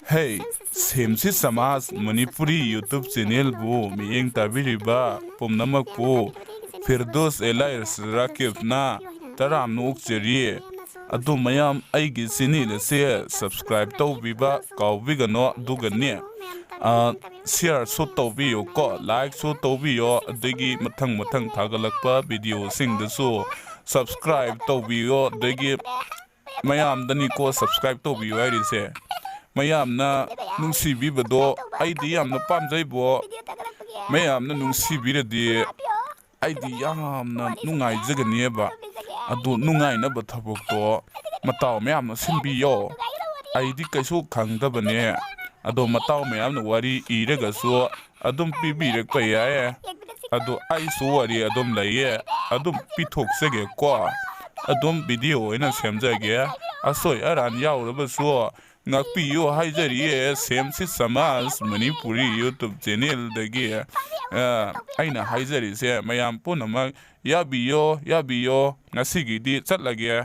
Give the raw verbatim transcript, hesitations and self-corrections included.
Hey, ꯁꯦꯝꯁꯤ ꯁꯃꯥꯖ Manipuri YouTube channelꯕꯨ ꯃꯤꯠꯌꯦꯡ ꯇꯥꯕꯤꯔꯤꯕ ꯄꯨꯝꯅꯃꯛꯄꯨ ꯐꯤꯔꯗꯣꯁ ꯑꯦꯂꯥꯏꯁ ꯔꯥꯀꯦꯞꯅ ꯇꯔꯥꯝꯅ ꯑꯣꯛꯆꯔꯤ꯫ ꯑꯗꯨ ꯃꯌꯥꯝ ꯑꯩꯒꯤ channel ꯑꯁꯦ subscribe ꯇꯧꯕꯤꯕ ꯀꯥꯎꯕꯤꯒꯅꯣ, ꯑꯗꯨꯒꯅꯦ, ꯑ, shareꯁꯨ ꯇꯧꯕꯤꯌꯨꯀꯣ, likeꯁꯨ ꯇꯧꯕꯤꯌꯣ, ꯑꯗꯒꯤ ꯃꯊꯪ ꯃꯊꯪ ꯊꯥꯒꯠꯂꯛꯄ videoꯁꯤꯡꯗꯁꯨ subscribe ꯇꯧꯕꯤꯌꯣ, ꯑꯗꯒꯤ ꯃꯌꯥꯝꯗꯅꯤꯀꯣ subscribe ꯇꯧꯕꯤꯌꯨ ꯍꯥꯏꯔꯤꯁꯦ꯫ ꯃꯌꯥꯝꯅ ꯅꯨꯡꯁꯤꯕꯤꯕꯗꯣ ꯑꯩꯗꯤ ꯌꯥꯝꯅ ꯄꯥꯝꯖꯩꯕꯣ꯫ ꯃꯌꯥꯝꯅ ꯅꯨꯡꯁꯤꯕꯤꯔꯗꯤ ꯑꯩꯗꯤ ꯌꯥꯝꯅ ꯅꯨꯡꯉꯥꯏꯖꯒꯅꯤꯕ꯫ ꯑꯗꯨ ꯅꯨꯡꯉꯥꯏꯅꯕ ꯊꯕꯛꯇꯣ ꯃꯇꯥꯎ ꯃꯌꯥꯝꯅ ꯁꯤꯟꯕꯤꯌꯣ꯫ ꯑꯩꯗꯤ ꯀꯩꯁꯨ ꯈꯪꯗꯕꯅꯦ꯫ ꯑꯗꯣ ꯃꯇꯥꯎ ꯃꯌꯥꯝꯅ ꯋꯥꯔꯤ ꯏꯔꯒꯁꯨ ꯑꯗꯨꯝ ꯄꯤꯕꯤꯔꯛꯄ ꯌꯥꯏ꯫ ꯑꯗꯣ ꯑꯩꯁꯨ ꯋꯥꯔꯤ ꯑꯗꯨꯝ ꯂꯩꯌꯦ, ꯑꯗꯨꯝ ꯄꯤꯊꯣꯛꯆꯒꯦꯀꯣ꯫ ꯑꯗꯨꯝ video ꯑꯣꯏꯅ ꯁꯦꯝꯖꯒꯦ꯫ ꯑꯁꯣꯏ ꯑꯔꯥꯟ ꯌꯥꯎꯔꯕꯁꯨ ꯉꯥꯛꯄꯤꯌꯨ ꯍꯥꯏꯖꯔꯤꯌꯦ, ꯁꯦꯝꯁꯤ ꯁꯃꯥꯖ ꯃꯅꯤꯄꯨꯔꯤ YouTube channelꯗꯒꯤ꯫ ꯑ, ꯑꯩꯅ ꯍꯥꯏꯖꯔꯤꯁꯦ ꯃꯌꯥꯝ ꯄꯨꯝꯅꯃꯛ ꯌꯥꯕꯤꯌꯣ, ꯌꯥꯕꯤꯌꯣ꯫ ꯉꯁꯤꯒꯤꯗꯤ ꯆꯠꯂꯒꯦ꯫